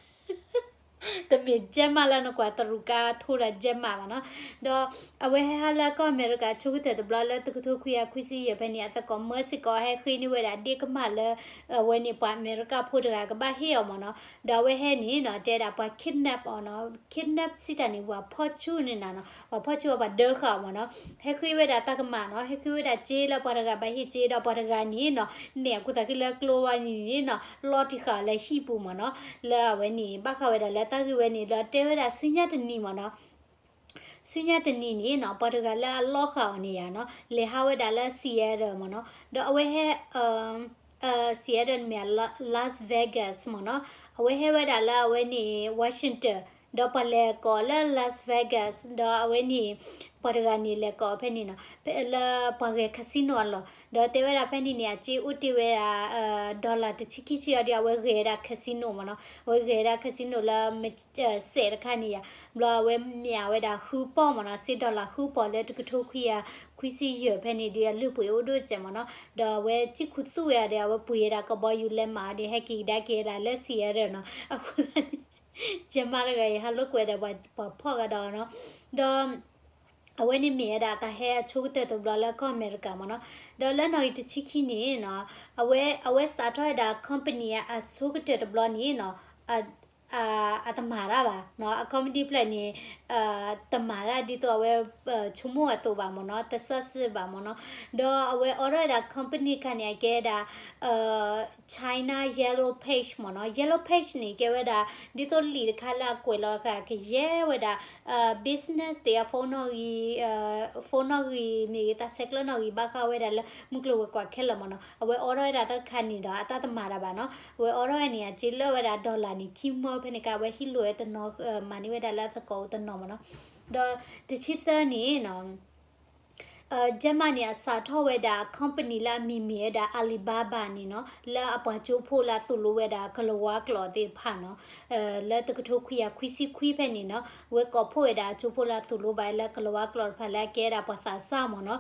တမ့ၢ် Jack Ma လၢနကွၢ်တရူးကါထိဒီး Jack Ma ဘၣ်နီၤ, ဒီးအဝဲဟဲဟးလၢကီၢ်အမဲရကၤဆိကတၢၢ်တဘျီလၢတကထိခွံကယၤခွံဆံယဲၢ်ဖဲန့ၣ် အသကိးမၢစ့ၢ်ကီးဟဲဃ့န့ၢ်ဝဲဒၣ်ဒ့ၣ်ကမၢ်လၢ အဝဲန့ၣ်ပှၤအမဲရကၤဖိတဂၤကဘၣ်ဟ့ၣ်အီၤမ့ၢ်နီၤ, ဒီးအဝဲဟဲန့ၣ်နီၤ တဲဒၣ်ပှၤ kidnap အီၤနီၤ, kidnap စံးတၢ်န့ၣ် ပှၤဖီၣ်ဆူၣ်န့ၣ်နၤနီၤ, ပှၤဖီၣ်ဆူၣ်အီၤပှၤဒၢဃာ်အီၤမ့ၢ်နီၤ, ဟဲဃ့ဝဲဒၣ်တၢ်ကမၣ်နီၤ, ဟဲဃ့ဝဲဒၣ်စ့လၢပှၤတဂၤဘၣ်ဟ့ၣ်စ့ဒီးပှၤတဂၤန့ၣ်နီၤ နဲၣ်အကူၣ်သးခုလၢကျိဝါန့ၣ်နီၤ, လီၤတံၢ်ဃာ်အီၤလၢဟံၣ်ပူၤမ့ၢ်နီၤ, လၢအဝဲန့ၣ်ဘၣ်ဃးဝဲဒၣ်လၢတၢ်ဂ့ၢ်ဝဲန့ၣ် ဒီးတဲဝဲဒၣ်ဆူညါတနံၤမ့ၢ်နီၤ ဆူညါတနံၤန့ၣ်နီၤ ပှၤတဂၤလၢအလီၤဃာ်အီၤန့ၣ်ယါနီၤ လဲၤဟးဝဲဒၣ်လၢ Seattle မ့ၢ်နီၤ, ဒီးအဝဲဟဲ Seattle န့ၣ်မ့ၢ် Las Vegas မ့ၢ်နီၤ, အဝဲဟဲဝဲဒၣ်လၢအဝဲန့ၣ် Washington, ဒီးပှၤလဲၤကိးလၢ Las Vegas, ဒီးအဝဲန့ၣ် ပှၤတဂၤန့ၣ်လဲၤကိးဖဲန့ၣ်နီၤ လၢပှၤဂဲၤ casino အလီၢ်, ဒီးတဲဝဲဒၣ်ဖဲန့ၣ်န့ၣ် အစ့အိၣ်တ့ၢ်ဝဲဒၣ် dollar တဆံခံဆံအီၤဒီး အဝဲဂဲၤဝဲဒၣ် casino မ့ၢ်နီၤ, အဝဲဂဲၤဝဲဒၣ် casino လၢ စဲးတခါန့ၣ်ယါ, ဘျီအဝဲမၠးဝဲဒၣ်ဃုပီၢ်မ့ၢ်နီၤ, စ့ dollar ဃုပီၢ်လၢတကထိခွံကယၤခွံဆံယဲၢ်ဖဲန့ၣ်ဒီး အလုၢ်ပှ့ၤအိၣ်ဒိၣ်စဲးမ့ၢ်နီၤ, ဒီးအဝဲစံၣ်ခူသူၣ်ဝဲဒၣ်ဒီး အဝဲပှ့ၤဝဲဒၣ်ကဘီယူၤလဲၤမးဒီး ဟဲက့ၤကဒါက့ၤဝဲဒၣ်လၢ Seattle နီၤ, အဃိသတးန့ၣ် ကဲမးတဂၤအံၤ ဟးလိာ်ကွဲဒီးပှၤဖီၣ်ဂၤဒီးနီၤ, ဒီး အဝဲန့ၣ်မ့ၢ်ဝဲဒၣ်တၢ်ဟဲအဆိကတၢၢ်တဘျီလၢကီၢ်အမဲရကၤမ့ၢ်နီၤ. ဒီးလၢနီၣ်ဂံၢ်တဆံခံန့ၣ်နီၤ အဝဲ အဝဲစးထီၣ်ဝဲဒၣ် company အဆိကတၢၢ်တဘျီန့ၣ်နီၤ အတမၤတၢ်ဘၣ်နီၤ, အ company ဖျၢၣ်န့ၣ် တမၤတၢ်ဒ်သိးအဝဲ ဆိကမိၣ်အသိးဘၣ်မ့ၢ်နီၤ, တစးစ့ဘၣ်မ့ၢ်နီၤ. ဒီးအဝဲအိးထီၣ်ဝဲဒၣ် company တခါန့ၣ် အကဲဝဲဒၣ် China Yellow Page မ့ၢ်နီၤ. Yellow Page န့ၣ် ကဲဝဲဒၣ် ဒ်သိးလံာ်တခါလၢအကွဲးလီၤအခါ ကယဲၢ်ဝဲဒၣ် business သ့ၣ်အ phone နီၣ်ဂံၢ် phone နီၣ်ဂံၢ်မ့ၢ်ဂ့ၤ တၢ်ဆဲးကျၢနီၣ်ဂံၢ် ဘၣ်ဃးဝဲဒၣ်လၢမုၢ်ကျိၤဝဲၤကွာ်ခဲလၢာ်မ့ၢ်နီၤ. အဝဲအိးထီၣ်ဝဲဒၣ်တၢ်တခါန့ၣ်ဒီး အတၢ်တမၤတၢ်ဘၣ်နီၤ. အဝဲအိးထီၣ်ဝဲန့ၣ် အစ့လၢဝဲဒၣ် dollar န့ၣ် ခံမၢ ဖဲန့ၣ်က အဝဲဟံးလိာ်ဝဲတနီၤ မၤန့ၢ်ဝဲဒၣ်လၢအသကိးတနီၤမ့ၢ်နီၤ. ဒီးတဆံသၢန့ၣ်နီၤ Jack Ma န့ၣ် အစးထီၣ်ဝဲဒၣ် company လၢအမံၤမ့ၢ်ဝဲဒၣ် Alibaba န့ၣ်နီၤ, လၢအပှၤကၠိဖိလၢအသိၣ်လိဝဲဒၣ်ကလၤဝါကျိာ်သ့ၣ်တဖၣ်နီၤ, လၢတကထိခွံကယၤခွံဆံခွံဖဲန့ၣ်နီၤ, ဝဲကိးဖှိၣ်ဝဲဒၣ်ကၠိဖိလၢအသိၣ်လိဘၣ်လၢကလၤဝါကျိာ်တဖၣ်လၢအကဲဒၣ်ပှၤသးစၢ်မ့ၢ်နီၤ,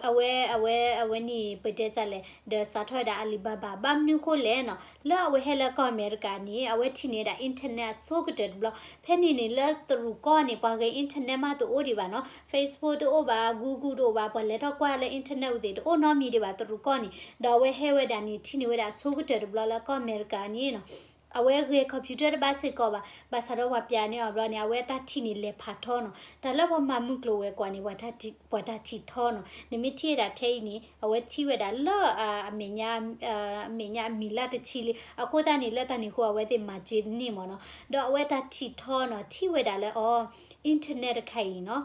အဝဲ အဝဲ အဝဲန့ၣ် ပတဲတၢ်လဲၣ် ဒီးစးထီၣ်ဝဲဒၣ် Alibaba ဘၣ်မနုၤဃိလဲၣ်နီၤ, လၢအဝဲဟဲလၢကီၢ်အမဲရကၤန့ၣ် အဝဲထံၣ်န့ၢ်ဝဲဒၣ် internet အဆိကတၢၢ်တဘျီ, ဖဲန့ၣ်န့ၣ် လၢတရူးကီၢ်န့ၣ် ပှၤဂဲၤ internet မးတအိၣ်ဒံးဘၣ်နီၤ, Facebook တအိၣ်ဘၣ်, Google တအိၣ်ဘၣ်, ပှၤလဲၤထီၣ်ကွၢ်လၢ internet ဝံၤသ့ၣ် တအိၣ်နီတမံၤဒံးဘၣ် တရူးကီၢ်န့ၣ်, ဒီးအဝဲဟဲဝဲဒၣ်န့ၣ် ထံၣ်န့ၢ်ဝဲဒၣ်အဆိကတၢၢ်တဘျီလၢကီၢ်အမဲရကၤန့ၣ်နီၤ, အဝဲဂဲၤ computer တဘၣ်စ့ၢ်ကီးဘၣ်, ဘၣ်ဆၣ်ဒီးပှၤပျးန့ၢ်အီၤဘျီန့ၣ် အဝဲတၢ်ထံၣ်န့ၣ်လဲၤဖးထီနီၤ, တၢ်လၢပှၤမၤမုၢ်ကျိၤဝဲၤကွာ်န့ၣ် ပှၤတၢ်ထံၣ်ထီနီၤ, နမ့ၢ်ထံၣ်ဝဲဒၣ်ထဲအံၤန့ၣ် အဝဲထံၣ်ဝဲဒၣ်လၢ အမဲာ်ညါ အမဲာ်ညါအမံၤလၢတဆံလံ, အဃိသတးန့ၣ် လၢတၢ်န့ၣ်အဃိအဝဲသ့ၣ်မၤစ့န့ၢ်မ့ၢ်နီၤ, ဒီးအဝဲတၢ်ထံၣ်ထီနီၤ ထံၣ်ဝဲဒၣ်လၢအီၤ internet တခါအံၤနီၤ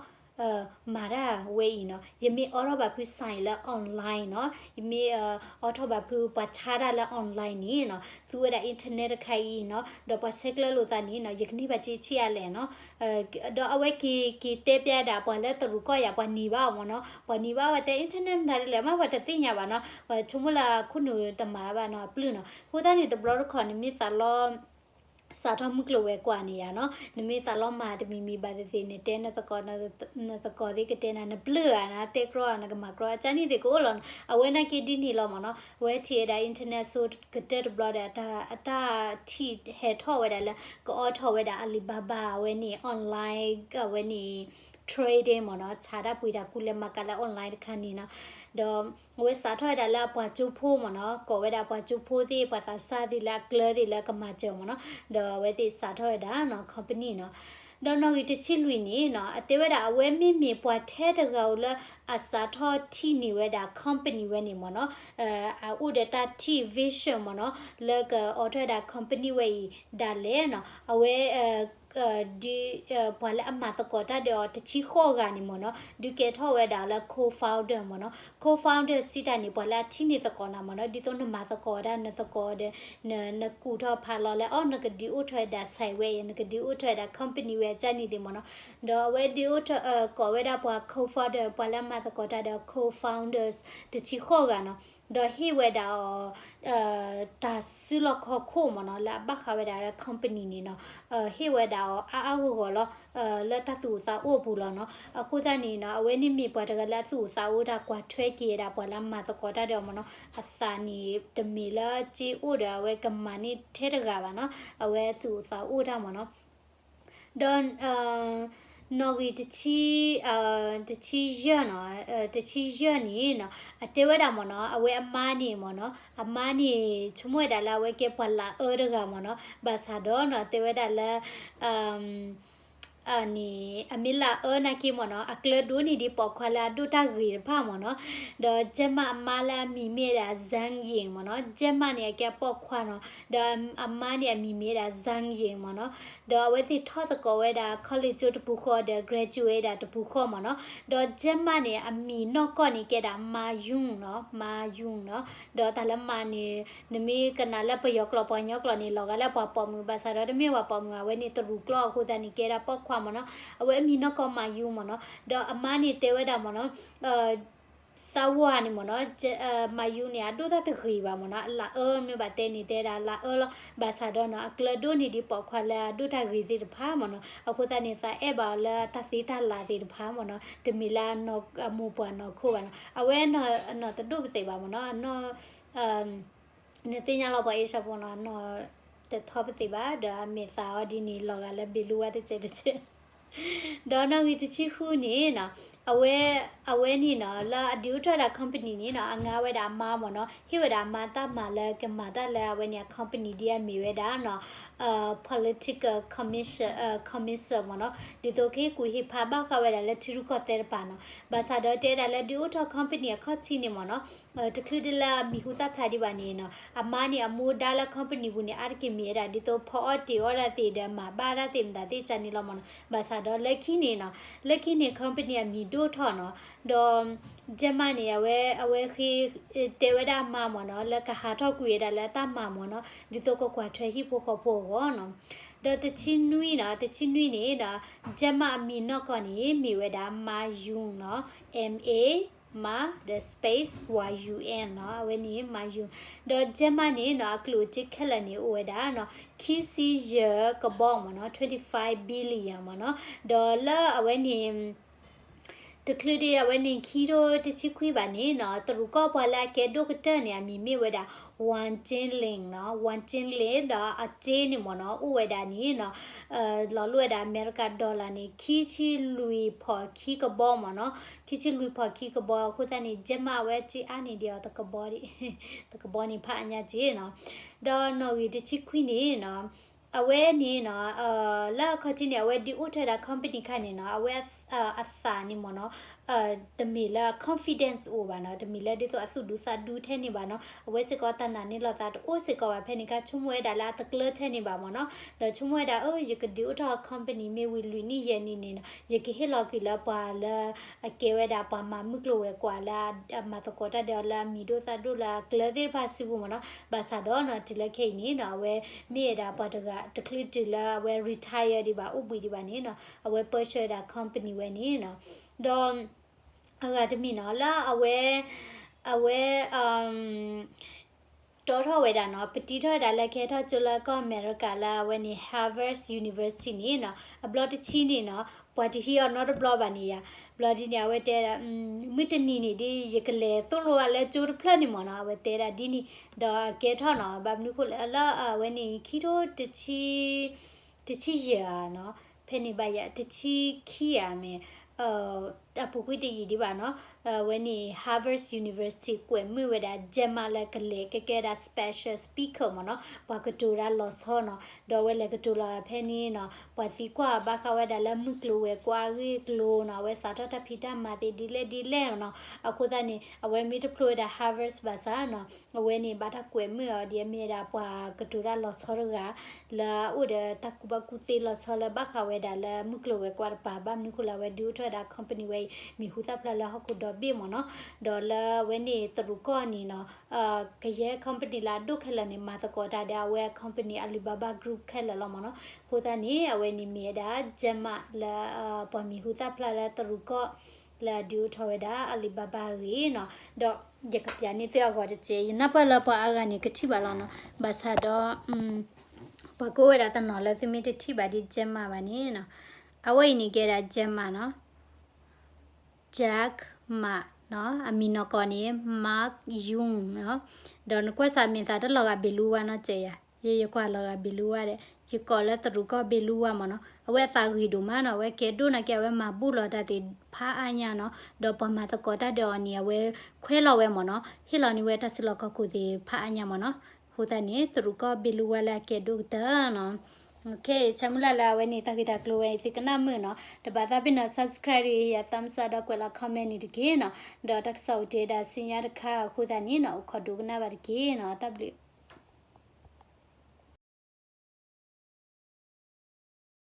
မၤတၢ်ဝဲအံၤနီၤ, ယမ့ၢ်အိးထီၣ်ဘၣ်ဖု sign လၢ online နီၤ, ယမ့ၢ်အိးထီၣ်ဘၣ်ဖုပှၤဆါတၢ်လၢ online န့ၣ်နီၤ, သူဝဲဒၣ် internet တခါအံၤနီၤ, ဒီးပှၤဆဲးကျၢလိာ်သးန့ၣ်နီၤ ယကန့ၢ်ဘၣ်စ့ဆံးအါလဲၣ်နီၤ, ဒီးအဝဲက့ၤက့ၤတဲပျးဒၣ်ပှၤလၢတရူးကီၢ်ယၤ ပှၤနံၤဘၣ်အီၤမ့ၢ်နီၤ, ပှၤနံၤဘၣ်ဝဲတဲ internet မတၤဒ်လဲၣ် မ့ၢ်ပှၤတသ့ၣ်ညါဘၣ်နီၤ, ပှၤဆိကမိၣ်လၢခိၣ်နူာ်တမၤဘၣ်နီၤ အပျုၢ်နီၤ, အဃိသတးန့ၣ် တဘျီတခီၣ်န့ၣ်မ့ၢ်သးလီ စးထီၣ်မုၢ်ကျိၤဝဲၤကွာ်န့ၣ်ယၤနီၤ, နမ့ၢ်သးလီမၤတမံၤမံၤဘၣ်သ့ၣ်သ့ၣ် နတဲနသကိး နသကိးသ့ၣ်ကတဲနၤ နပျၢ်ဧါ နတဲကြီဧါ နကမၤကြီ အကၢ်န့ၣ်သ့ၣ်ကအိၣ်လီၤနီၤ, အဝဲနာ်က့ဒ်န့ၣ်လီၤမ့ၢ်နီၤ, အဝဲထံၣ်ဝဲဒၣ် internet ဆိကတၢၢ်တဘျီဒီး အတၢ်ထံၣ်ဟဲထီၣ်ဝဲဒၣ်လၢ ကအိးထီၣ်ဝဲဒၣ် Alibaba အဝဲန့ၣ် online အဝဲန့ၣ် trading မ့ၢ်နီၤ, ဆးတၢ်ပှ့ၤတၢ်ကူလဲၤမၤကၤလၢ online တခါန့ၣ်နီၤ, ဒီး အဝဲစးထီၣ်ဝဲဒၣ်လၢအပှၤကၠိဖိမ့ၢ်နီၤ, ကိးဝဲဒၣ်ပှၤကၠိဖိသ့ၣ် ပှၤသးစၢ်သ့ၣ်လၢအကျၢၤသ့ၣ်လၢကမၤစၢၤမ့ၢ်နီၤ, ဒီးအဝဲသ့ၣ်စးထီၣ်ဝဲဒၣ်နီၤ company နီၤ, ဒီးနီၣ်ဂံၢ်တဆံလွံၢ်န့ၣ်နီၤ အတဲဝဲဒၣ်အဝဲမ့မ့ၢ်ပှၤထဲတဂၤဧိၤလၢအစးထီၣ်ထံၣ်န့ၢ်ဝဲဒၣ် company ဝဲန့ၣ်မ့ၢ်နီၤ, အအိၣ်ဒီးတၢ်ထံၣ် vision မ့ၢ်နီၤ, လၢကအိးထီၣ်ဝဲဒၣ် company ဝဲအံၤဒၣ်လဲာ်နီၤ, အဝဲ ဒ် ပှၤလၢအမၤသကိးတၢ်ဒီးအီၤ တဆံဃိးဂၤန့ၣ်မ့ၢ်နီၤ, ဒုးကဲထီၣ်ဝဲဒၣ်လၢ co-founder မ့ၢ်နီၤ, co-founder စံးတၢ်န့ၣ် ပှၤလၢအထံၣ်န့ၢ်သကိးနၤမ့ၢ်နီၤ, ဒ်သိးနမၤသကိးဒၣ်နသကိးဒီး နကူၣ်ထီၣ်ဖးလီၤလၢအီၤ နကဒုးအိၣ်ထီၣ်ဝဲဒၣ် site ဝဲအံၤ နကဒုးအိၣ်ထီၣ်ဝဲဒၣ် company ဝဲအကၢ်န့ၣ်သ့ၣ်မ့ၢ်နီၤ, ဒီးအဝဲဒုးအိၣ်ထီၣ် ကိးဝဲဒၣ်ပှၤ co-founder ပှၤလၢအမၤသကိးတၢ်ဒီး co-founders တဆံဃိးဂၤနီၤ ဒီးဟ့ၣ်ဝဲဒၣ်အီၤ တၢ်စုလီၢ်ခီၣ်ခိၣ်မ့ၢ်နီၤ လၢအဘၣ်ဃးဝဲဒၣ်လၢ company န့ၣ်နီၤ, ဟ့ၣ်ဝဲဒၣ်အီၤအါအါဂီၢ်ဂီၢ်လီၤ, လၢတၢ်သူၣ်အိၣ်သးအိၣ်အပူၤလီၤနီၤ, အဃိသတးန့ၣ်နီၤ အဝဲန့ၣ်မ့ၢ်ပှၤတဂၤလၢအသူၣ်အိၣ်သးအိၣ်တၢ်ကွၢ်ထွဲက့ၤဝဲဒၣ်ပှၤလၢအမၤသကိးတၢ်ဒီးအီၤမ့ၢ်နီၤ, အသးန့ၣ်တမ့ၢ်လၢစ့အိၣ်ဒီးအဝဲကမၤန့ၢ်ထဲတဂၤဘၣ်နီၤ, အဝဲသူၣ်အိၣ်သးအိၣ်တၢ်မ့ၢ်နီၤ ဒီး နီၣ်ဂံၢ်တဆံ တဆံယဲၢ်နီၤ, တဆံယဲၢ်န့ၣ်နီၤ အတဲဝဲဒၣ်မ့ၢ်နီၤ အဝဲအမါန့ၣ်မ့ၢ်နီၤ အမါန့ၣ် ဆိကမိၣ်ဝဲဒၣ်လၢအဝဲကဲပှၤလၤအၢတဂၤမ့ၢ်နီၤ, ဘၣ်ဆၣ်ဒီးနီၤ တဲဝဲဒၣ်လၢ န့ၣ် အမ့ၢ်လၤအၢနာ်က့မ့ၢ်နီၤ အကျၢၤဒိၣ်န့ၢ်ဒံးပိာ်ခွါလၢအဒိၣ်တၢ်ဂ့ၤတဖၣ်မ့ၢ်နီၤ, ဒီး Jack Ma အမါလၢအမံၤမ့ၢ်ဝဲဒၣ် Zhang Yang မ့ၢ်နီၤ, Jack Ma န့ၣ် အကဲပိာ်ခွါနီၤ, ဒီးအမါန့ၣ်အမံၤမ့ၢ်ဝဲဒၣ် Zhang Yang မ့ၢ်နီၤ, ဒီးအဝဲသ့ၣ်ထီၣ်သကိးဝဲဒၣ် college ကၠိတပူၤဃီဒီး graduate ဒၣ်တပူၤဃီမ့ၢ်နီၤ, ဒီး Jack Ma န့ၣ် အမံၤနီၢ်ကီၢ်န့ၣ်ကဲဒၣ် Ma Yun နီၤ, Ma Yun နီၤ, ဒီးတၢ်လၢ Ma န့ၣ် နမ့ၢ်ကနၣ်လၢပယီၤကျိာ်ပှၤကညီကျိာ်န့ၣ် လီၤဂာ်လၢပှၤပိာ်မုၣ် ဘၣ်ဆၣ်ဒီးတမ့ၢ်ပှၤပိာ်မုၣ် အဝဲန့ၣ်တရူးကျိာ်အဃိသတးန့ၣ် ကဲဒၣ်ပိာ်ခွါမ့ၢ်နီၤ, အဝဲအမံၤနီၢ်ကီၢ် Ma Yun မ့ၢ်နီၤ, ဒီးအမါန့ၣ်တဲဝဲဒၣ်မ့ၢ်နီၤ သးဝၤန့ၣ်မ့ၢ်နီၤ, Ma Yun န့ၣ် အဒိၣ်တၢ်တဂ့ၤဘၣ်မ့ၢ်နီၤ, အလၤအၢမ့ၢ်ဘၣ်တဲန့ၣ် တဲဒၣ်လၤအၢလီၤ, ဘၣ်ဆၣ်ဒီးနီၤ အကျၢၤဒိၣ်န့ၢ်ဒံးပိာ်ခွါလၢအဒိၣ်တၢ်ဂ့ၤသ့ၣ်တဖၣ်မ့ၢ်နီၤ, အဃိသတးန့ၣ် သးအဲၣ်ဘၣ်အီၤလၢတၢ်သ့တၢ်လၤသ့ၣ်တဖၣ်မ့ၢ်နီၤ, တမ့ၢ်လၢအမိၢ်ပှၢ်နီၢ်ခိဘၣ်နီၤ, အဝဲနီၢ်တဒိၣ်ပသ့ၣ်ဘၣ်မ့ၢ်နီၤ, နသ့ၣ်ညါလီၤပှၤအ့ၡၢဖိနီၤ, နီၢ်တထီပသ့ၣ်ဘၣ်, ဒီးအမဲာ်သးအီၤဒ်န့ၣ် လီၤဂာ်လၢဘ့ၣ်လူဝါတစဲးတစဲး ဒီးနီၣ်ဂံၢ်တဆံဃုန့ၣ်နီၤ, အဝဲ အဝဲန့ၣ်နီၤ လၢအဒုးအိၣ်ထီၣ်ဝဲဒၣ် company န့ၣ်နီၤ အငါဝဲဒၣ်အမါမ့ၢ်နီၤ ဟ့ၣ်ဝဲဒၣ်အမါတၢ်မၤလၢကမၤတၢ်လၢအဝဲန့ၣ်အ company ဒ်အမ့ၢ်ဝဲဒၣ်နီၤ political commission commission မ့ၢ်နီၤ ဒ်သိးကဟ့ၣ်ကူၣ်ဟ့ၣ်ဖးဘၣ်ဃးဝဲဒၣ်လၢထံရူၢ်ကီၢ်သဲးတဖၣ်နီၤ ဘၣ်ဆၣ်ဒီးတဲဝဲဒၣ်လၢဒုးအိၣ်ထီၣ် company အခီၣ်ထံးန့ၣ်မ့ၢ်နီၤ တချုးဒ်လၢအမံၤဟူသၣ်ဖျါဒံးဘၣ်န့ၣ်နီၤ အမါန့ၣ်အမူဒါလၢ company ပူၤန့ၣ် အါတက့ၢ်မ့ၢ်ဝဲဒၣ် ဒ်သိးဖီအီၣ်တ့ၢ်အီၣ်ဒၣ်သ့ၣ်ဒီးမၤဘၣ်ဒၣ်သ့ၣ်မတၤသ့ၣ်ကန့ၣ်လီၤမ့ၢ်နီၤ ဘၣ်ဆၣ်ဒီးလၢခံန့ၣ်နီၤ လၢခံန့ၣ် company အမံၤဒိၣ်ထီၣ်နီၤ ဒီး Gemma န့ၣ် အဝဲ အဝဲဃ့ တဲဝဲဒၣ်အမါမ့ၢ်နီၤ လၢကဟးထီၣ်ကွံာ်ဝဲဒၣ်လၢအတၢ်မၤမ့ၢ်နီၤ ဒ်သိးကကွၢ်ထွဲဟံၣ်ဖိဃီဖိအဂီၢ်နီၤ ဒီးတဆံနွံနီၤ တဆံနွံန့ၣ်ဒီး Gemma အမံၤနီၢ်ကီၢ်န့ၣ် မ့ၢ်ဝဲဒၣ် Ma Yun နီၤ M A Ma ဒီး space Y U N နီၤ အဝဲန့ၣ် Ma Yun ဒီး Gemma န့ၣ်နီၤ အကျိၣ်အစ့ခဲလၢာ်န့ၣ် အိၣ်ဝဲဒၣ်နီၤ ခံဆံယဲၢ်ကဘီမ့ၢ်နီၤ twenty five billion မ့ၢ်နီၤ ဒီးလၢအဝဲန့ၣ် တချုးဒံးအဝဲန့ၣ် ခံထိတဆံခွံဘၣ်န့ၣ်နီၤ တရူးကီၢ်ပှၤလၢအကဲဒိၣ်ကတၢၢ်န့ၣ် အမံၤမ့ၢ်ဝဲဒၣ် Wang Qinling နီၤ Wang Qinling ဒီးအစ့န့ၣ်မ့ၢ်နီၤ အိၣ်ဝဲဒၣ်န့ၣ်နီၤ လီၤလိၣ်ဝဲဒၣ်အမဲရကၤ dollar န့ၣ် ခံဆံလွံၢ်ဖီၣ်ခံကဘီမ့ၢ်နီၤ ခံဆံလွံၢ်ဖီၣ်ခံကဘီအဃိသတးန့ၣ် Gemma အဝဲစ့အါန့ၢ်ဒံးအီၤတကဘီဒံး တကဘီန့ၣ်ဖးအါညါစ့နီၤ ဒီးနီၣ်ဂံၢ်တဆံခွံန့ၣ်နီၤ အဝဲန့ၣ်နီၤ လၢအခီၣ်ထံးန့ၣ် အဝဲဒုးအိၣ်ထီၣ်ဝဲဒၣ် company ခါန့ၣ်နီၤ အဝဲ အသးန့ၣ်မ့ၢ်နီၤ တမ့ၢ်လၢ confidence အိၣ်ဘၣ်နီၤ တမ့ၢ်လၢဒ်သိးအသူၣ်ဒူသးဒူထဲန့ၣ်ဘၣ်နီၤ အဝဲစ့ၢ်ကီးတၢ်နာ်န့ၢ်လီၤသးတအိၣ်စ့ၢ်ကီးဘၣ် ဖဲန့ၣ်အခါ ဆိကမိၣ်ဝဲဒၣ်လၢအတကျၢၤထဲန့ၣ်ဘၣ်မ့ၢ်နီၤ ဒီးဆိကမိၣ်ဝဲဒၣ် အၢ ယကဒုးအိၣ်ထီၣ် company မ့ၢ်ဝံၤလွံၢ်နံၣ်ယဲၢ်နံၣ်န့ၣ်နီၤ ယကဟ့ၣ်လီၤကွံာ်လၢပှၤလၢ အကဲဝဲဒၣ်ပှၤမၤမုၢ်ကျိၤဝဲၤကွာ်လၢ အမၤသကိးတၢ်ဒီးလၢအမံၤဒိၣ်သၣ်ဒိၣ်လၢအကျၢၤသ့ၣ်တဖၣ်စုပူၤမ့ၢ်နီၤ ဘၣ်ဆၣ်ဒီးနီၤ တုၤလၢခဲအံၤန့ၣ်နီၤ အဝဲမ့ၢ်ဝဲဒၣ်ပှၤတဂၤ တချုးတုၤလၢအဝဲ retire ဒံးဘၣ် အိၣ်ဘှံးဒံးဘၣ်န့ၣ်နီၤ အဝဲပၢဆှၢဝဲဒၣ် company ဝဲန့ၣ်နီၤ ဒီး အဂၤတမံၤနီၤ လၢအဝဲ အဝဲ တီထီၣ်ဝဲဒၣ်နီၤ ပတံထီၣ်ဝဲဒၣ်လၢကဟဲထီၣ်ကၠိလၢကီၢ်အမဲရကၤလၢအဝဲန့ၣ် Harvard University န့ၣ်နီၤ အဘျီတဆံန့ၣ်နီၤ ပှၤတဟံးအီၤနီတဘျီဘၣ်န့ၣ်ယါ ဘျီဒ်န့ၣ် အဝဲတဲဒၣ် မုၢ်တနံၤန့ၣ်ဒ် ယကလဲၤသိၣ်လိအီၤလၢကၠိတဖျၢၣ်န့ၣ်မ့ၢ်နီၤ အဝဲတဲဒၣ်ဒ်န့ၣ် ဒီးအကဲထီၣ်နီၤ ဘၣ်မနုၤဃိလဲၣ် လၢအဝဲန့ၣ် ခံထိတဆံ တဆံယဲၢ်ဧါနီၤ ဖဲန့ၣ်ဘၣ်ယၤ တဆံခံဧါမ့ၢ် အပူၤကွံာ်တယံာ်ဒံးဘၣ်နီၤ အဝဲန့ၣ် Harvard University ကွဲးမုာ်ဝဲဒၣ် Gemma လၢကလဲၤကကဲဒၣ် special speaker မ့ၢ်နီၤ ပှၤကတိၤတၢ်လီၤဆီနီၤ ဒီးအဝဲလဲၤကတိၤလီၤဖဲန့ၣ်နီၤ ပှၤသံကွၢ်ဘၣ်ဃးဝဲဒၣ်လၢမုၢ်ကျိၤဝဲၤကွာ်အဂ့ၢ်အကျိၤနီၤ အဝဲစးထီၣ်တၢ်ဖံးတၢ်မၤသ့ၣ်ဒ်လဲၣ်ဒ်လဲၣ်နီၤ အဃိသတးန့ၣ် အဝဲမ့ၢ်တဖျိဝဲဒၣ် Harvard ဘၣ်ဆၣ်နီၤ အဝဲန့ၣ်ဘၣ်တၢ်ကွဲးမုာ်အီၤဒ်အမ့ၢ်ဝဲဒၣ်ပှၤကတိၤတၢ်လီၤဆီတဂၤ လၢအအိၣ်ဒီးတၢ်ကူၣ်ဘၣ်ကူၣ်သ့လီၤဆီလၢဘၣ်ဃးဝဲဒၣ်လၢမုၢ်ကျိၤဝဲၤကွာ်တပၤ ဘၣ်မနုၤဃိလၢအဝဲဒုးအိၣ်ထီၣ်ဝဲဒၣ် company ဝဲအံၤ မံၤဟူသၣ်ဖျါလၢဟီၣ်ခိၣ်ဒီဘ့ၣ်မ့ၢ်နီၤ ဒီးလၢအဝဲန့ၣ်တရူးကီၢ်န့ၣ်နီၤ ကယဲၢ် company လၢအဒိၣ်ခဲလၢာ်န့ၣ် မၤသကိးတၢ်ဒီးအဝဲအ company Alibaba Group ခဲလၢာ်လီၤမ့ၢ်နီၤ အဃိသတးန့ၣ် အဝဲန့ၣ်မ့ၢ်ဝဲဒၣ် Gemma လၢ ပှၤမံၤဟူသၣ်ဖျါလၢတရူးကီၢ် လၢအဒုးအိၣ်ထီၣ်ဝဲဒၣ် Alibaba အဂ့ၢ်နီၤ ဒီးယကပျးန့ၢ်သုအဂီၢ်တစဲး ယနၢ်ပၢၢ်လၢပှၤအါဂၤန့ၣ်ကထံၣ်ဘၣ်လီၤနီၤ ဘၣ်ဆၣ်ဒီး ပှၤကအိၣ်ဝဲဒၣ်တနီၤလၢသုမ့ၢ်တထံၣ်ဘၣ်ဒ် Gemma ဘၣ်န့ၣ်နီၤ အဝဲအံၤန့ၣ်ကဲဒၣ် Gemma နီၤ Jack Ma နီၤ အမံၤနီၢ်ကီၢ်န့ၣ် Mark Yun နီၤ ဒီးနကွၢ်စးမ့ၢ်သးတလီၤဂာ်ဘ့ၣ်လူဝါနီၤ စဲးယၤ ယ ယကွၢ်လီၤဂာ်ဘ့ၣ်လူဝါဒီး ယကိးလၢတရူးကီၢ်ဘ့ၣ်လူဝါမ့ၢ်နီၤ အဝဲအသးဂ့ၤဒိၣ်မးနီၤ အဝဲကဲဒိၣ်နာ်က့ အဝဲမၤဘူၣ်လီၤတၢ်သ့ၣ်ဖးအါညါနီၤ ဒီးပှၤမၤသကိးတၢ်ဒီးအီၤန့ၣ် အဝဲခွဲးလီၤဝဲမ့ၢ်နီၤ ဟ့ၣ်လီၤန့ၢ်ဝဲတၢ်စုလီၢ်ခီၣ်ခိၣ်သ့ၣ်ဖးအါညါမ့ၢ်နီၤ အဃိသတးန့ၣ် တရူးကီၢ်ဘ့ၣ်လူဝါလၢအကဲဒိၣ်ကတၢၢ်နီၤ ဆၢမုၢ်လၢ်လၢအဝဲန့ၣ် တၢ်ဂ့ၢ်တၢ်ကျိၤဝဲအံၤ သုကနၣ်မုာ်နီၤ တဘၣ်သးပ့ၤနီၣ် subscribe ဒီး ယ thumbs up ဒီးကွဲးလီၤ comment န့ၣ်တက့ၢ်နီၤ ဒီးတၢ်ကစီၣ်အိၣ်တ့ၢ်ဒၣ်ဆူညါတခါအဃိသတးန့ၣ်နီၤ အိၣ်ခိးဒိကနၣ်ဘၣ်တက့ၢ်နီၤ တၢ်ဘျုး